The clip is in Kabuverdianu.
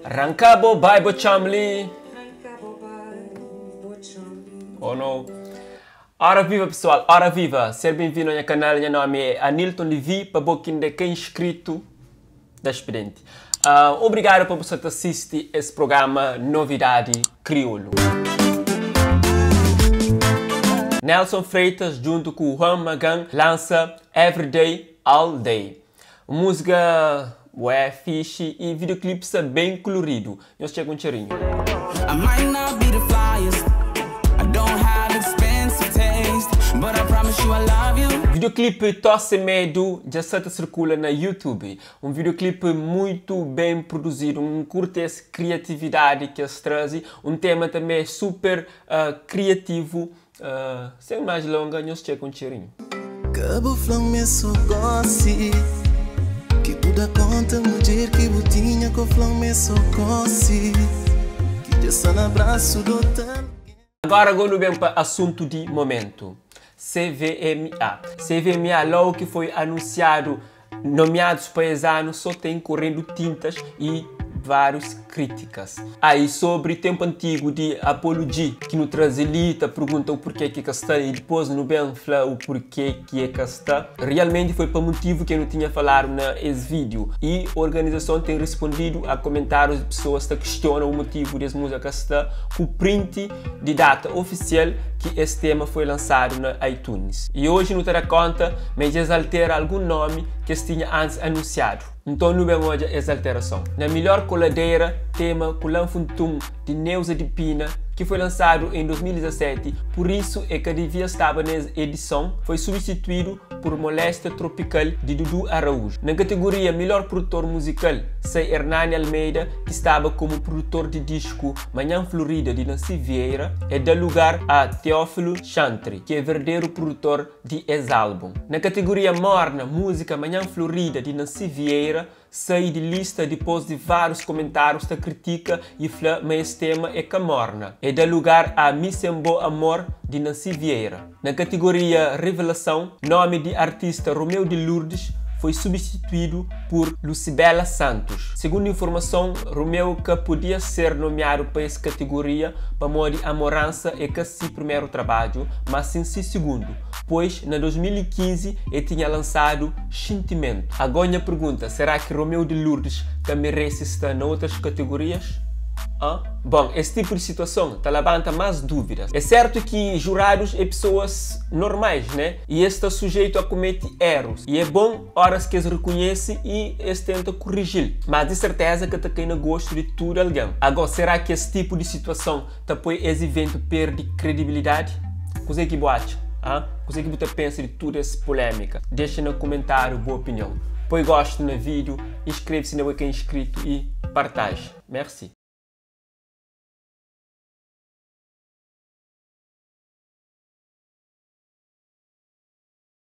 Ranka bo bai bo txam li. Oh no. Ora viva pessoal, ora viva! Ser bem-vindo ao nha canal, nha nome é Anilton Levy, pa bo ki inda ka inscrito, da expediente. Uh, obrigado pa bu sa ta sisti es programa Novidadi Kriolu. Nelson Freitas djuntu ku Juan Magan lansa Everyday All Day. Música bué fixe e videoclip sta bem colorido. Nhos txeka un txerinhu. I might not be the flyest I don't have expensive taste But I promise you I love you Videoclip Tosse Medo dja sa ta circula na YouTube. Um videoclip muito bem produzido, um curte es criatividade que es traze, um tema também super uh, criativo. Uh, sem mais longa, nhos txeka un txerinhu. Ka bu fla-m é so gósi Ki bu da konta mudjer ki bu tinha Ko fla-m é so gósi Ki dja sta na brasu di otu algen. Agora go nu ben pa asuntu di momentu, CVMA. CVMA logo ki foi anunsiadu Nomiadus pa es anu so ten korendu tintas y varius kritikas. Ah, y sobri tenpu antigu di Apollo G ki nu traze li ta pergunta u purke ki ka sta y dipos nu ben fla u purke ki e ka sta. Realmenti foi pa mutivu ki nu tinha faladu na es vidiu y organizason ten rispondidu a komentarius di pesoas ta kistiona u mutivu di es muzika ka sta ku print di data ofisial ki es tema foi lansadu na iTunes. Y oji nu ta da konta ma dja es altera algun nomi ki es tinha antis anunsiadu. Nton nu ben odja es alterason. Na Melhor Coladeira, tema ku Lanfuntun di Neuza di Pina, ki foi lansadu em 2017, pur isu e ka devia staba na es edison, foi substituidu pur Moléstia Tropical di Dudu Araújo. Na kategoria Melhor Produtor Musical, sai Hernani Almeida, ki staba komu produtor di disku Manhã Florida di Nancy Vieira, e da lugar a Teófilo Chantre, ki é verderu produtor di es álbum. Na kategoria Morna, múzika Manhã Florida di Nancy Vieira sai di lista dipôs di várius komentárius ta kritika y fla ma es tema é ka morna. E da lugar a Mi Sem Bo Amor di Nancy Vieira. Na kategoria Revelação, nomi di artista Romeu de Lourdes foi substituídu pur Lucibela Santos. Segundu informason, Romeu ka podia ser nomiadu pa es kategoria pamodi Amoransa é ka si primeru trabadju, mas sin si sigundu, pois na 2015 e tinha lansadu Xintimentu. Agó nha pergunta, será ki Romeu de Lourdes ka merese sta na outras kategorias? Hã? Bon, es tipu di situason ta labanta más dúvidas. É sertu ki juradus é pesoas normais, né? I es sta sujeitu a kumete erus. I é bon óras ki es rekonhese i es tenta kuriji-l. Mas di serteza ka ta kai na gostu di tudu algen. Agó, será ki es tipu di situason ta poi es iventu perde kredibilidadi? Kuzê ki bu atxa? Hã? Kuzê ki bu ta pensa di tudu es pulémika? Dexa na kumentáriu bu opinion. Poi gostu na vídiu, inskreve si inda bu é ka inskritu i partaji. Merci.